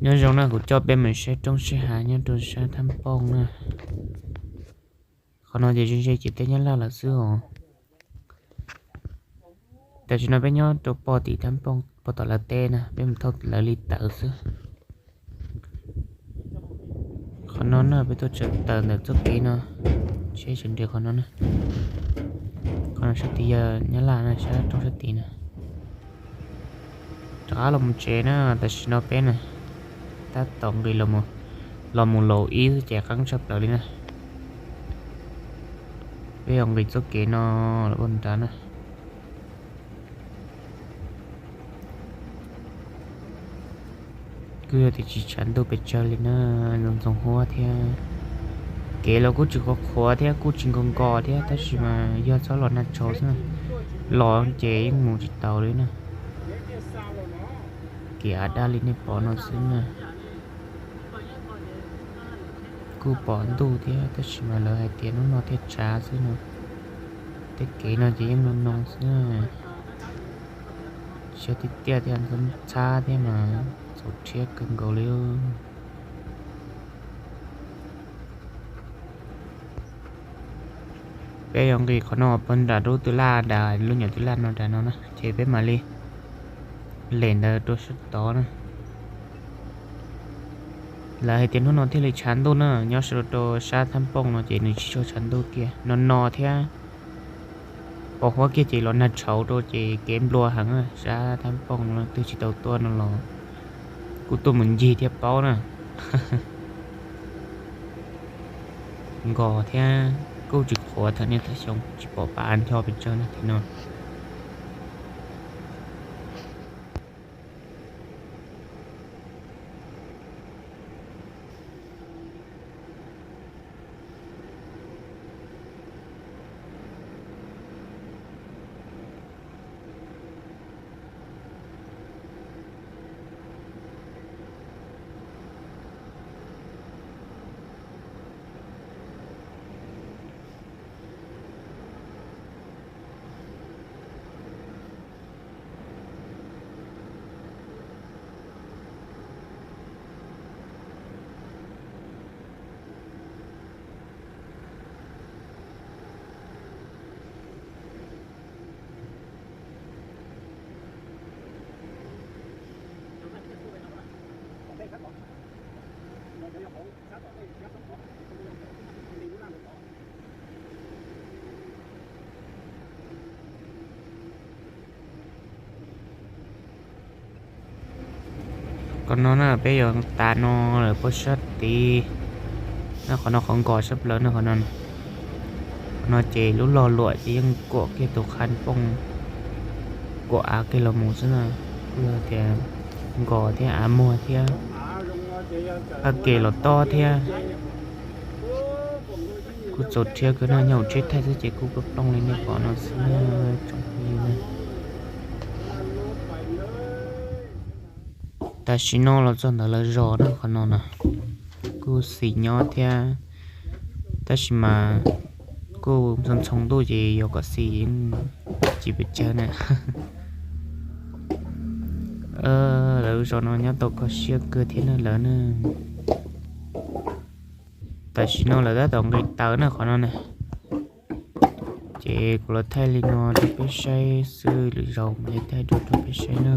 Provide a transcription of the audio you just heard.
Nyob zoo na, kuv coj peb mus saib roob saib hav nyob rau sab Thab Pooj na. Qhov no ces ze ze ciam teb Nyab Laj lawm xwb os. Tam sim no peb nyob rau pog tim Thab Pooj, pog tom lawv teb na, peb mus thauj lawv li tawm xwb. Qhov no na peb tuaj tsaws tawm ntawm txoj kev no, seb sawv nres qhov no na. Qhov no sab tid yog Nyab Laj na, sab roob sab tid na. Rov qab los mus tsev na, tam sim no peb na tab tom nqis los mus laus ib xwb ces qeeb tshaj plaws li na. Peb yuav nqis txoj kev no los ua nrad na. Kuj yog tias tsis tshav ntuj pes tsawg li na, ntxoov ntxoo huab thiab. Kev los kuj tsis qhuav qhuav thiab kuj tsis nkos nkos thiab, tab sis mas yog txhob los nag tshauv xwb na, los ces yeej mus tsis taus li na. Kev av daj li nej pom no xwb na. Kuj pom ntuj thiab tab sis mas lawv hais tias hnub no thiaj tshav xwb no. Tej kev no ces yeej no no xwb na. Xyov tiag tiag thiab, ntxhab thiab mas txaus rhiab kawg nkaus li. Peb yuav nqis qhov no pog nram lub tw laj nram lub nyuam tw laj no nram no na, ces peb mam li lem ntawd rau sab tod na. Lawv hais tias hnub no thiaj li tshav ntuj na, nyob rau sab Thab Pooj no ces nws tsis tshua tshav ntuj kiag, no no thiab. Pos huab kiag ces los nag tshauv rau ces kev nplua heev, sab Thab Pooj no twg tsis tau tuaj no los kuj tuaj mus ncig thiaj paub na. Nkos thiab kuj tsis qhuav, thaum niaj thaum xyoo tsis pom pab ncho pes tsawg na tim no. Qhov no na peb yuav tas no lawm puag sab tid. No qhov no qhov nkos sab plaws no, qhov no, qhov no ces lub log luam ces yeej kuam kiag tus qha pooj, kuam av kiag los mus xwb na. Kuj yog tias nkos thiab av muag thiab, qab ke los tob thiab. Kuj txaus rhiab kawg no, nyob hauv tsheb thaij xwb ces kuj plooj plooj li nej pom no xwb na tsoom phooj ywg na. Tam sim no los txog ntawm lawv zos na, qhov no na kuj xis nyob thiab, tab sis mas kuj ntxhoo ntxhoo ntuj ces yog kom xis tsis pes tsawg na. Lawv zos no nyob tau kho siab kawg thiab na lawv na. Tam sim no lawv tab tom nqis taws na qhov no na. Ces kuv los thaij li no rau peb saib xwb, lwm zaus mam li thaij dua rau peb saib na.